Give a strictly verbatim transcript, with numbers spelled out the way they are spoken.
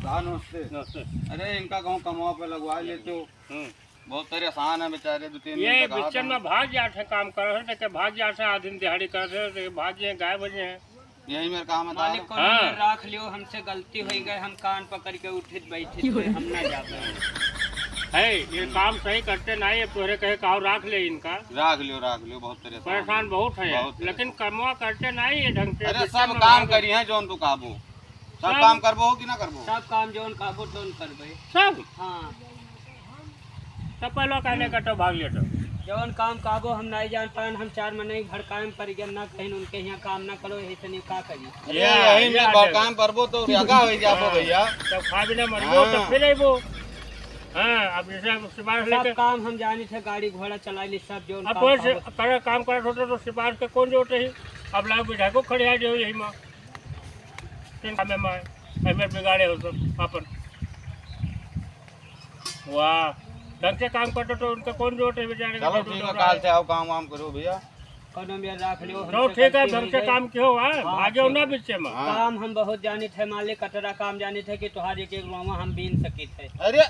साहब, नमस्ते। नमस्ते। अरे, इनका गाँव कमवा पे लगवा लेते हो। हम्म। बहुत परेशान है बेचारे, दो तीन ये दिन तक बिचन में भाग जात है, काम करत है, तो भाग जात है, आधी दिहाड़ी करत है, तो भाग जाए, गायब हो जाए। यही मेरा काम है, मालिक, साहब। कौनो हाँ। मेर राख लियो, हमसे गलती होइ गए, हम कान पकड़ के उठित बैठित हुए, हम ना जाते हैं। है, ये काम सही करते नहीं, ये तोहरे कहे कहो राख ले इनका। राख लियो, राख लियो, बहुत परेशान परेशान है। बहुत है, बहुत परेशान। लेकिन कमवा करते नहीं ये ढंग से, अरे, बिचन सब में काम भाग करी है, जौन तू काबू। सब सब काम करबो हो कि ना करबो? सब काम जौन कहबो तौन करबे। सब? हाँ। तब पहले कहने का तो भाग लेतो। जौन काम कहबो हम नहीं जान पाएन, हम चार मनई भड़काए में पड़ गए, ना कहीं उनके यहाँ काम ना करो, यही से नहीं का करी। अरे, ये, यही ये में आ भड़काए जाए। में पड़बो तो बेगा हो जाबो हाँ। भैया। तब खा भी ना मरबो, हाँ। तब फिर अइबो। हाँ, अब जैसे अब सिफारिश सब लेके काम हम जानी थे, गाड़ी घोड़ा चला ली, सब जौन अब काम वैसे कहबो। करे, काम करत होते तो सिफारिश के कौन जरूरत रही? अब लाओ विधायको खड़े आ जाओ यही में। तीन काम में मार, एमे बिगाड़े हो सब अपन। वाह, ढंग से काम करते तो उनका कौन जरूरत है बेचारे के चलो दो ठीक है, दो काल से आओ काम वाम करो भैया। कौनो मेर राख लियो, तो हमसे ठीक है, गलती ढंग होइ से गई। काम कियो, हाँ? हाँ, भागे हो ठीक ना है। बीचे में। हाँ। काम हम बहुत जानित है मालिक, कटरा काम जानित है कि तोहार एक एक रोवा हम बीन सकित है। अरे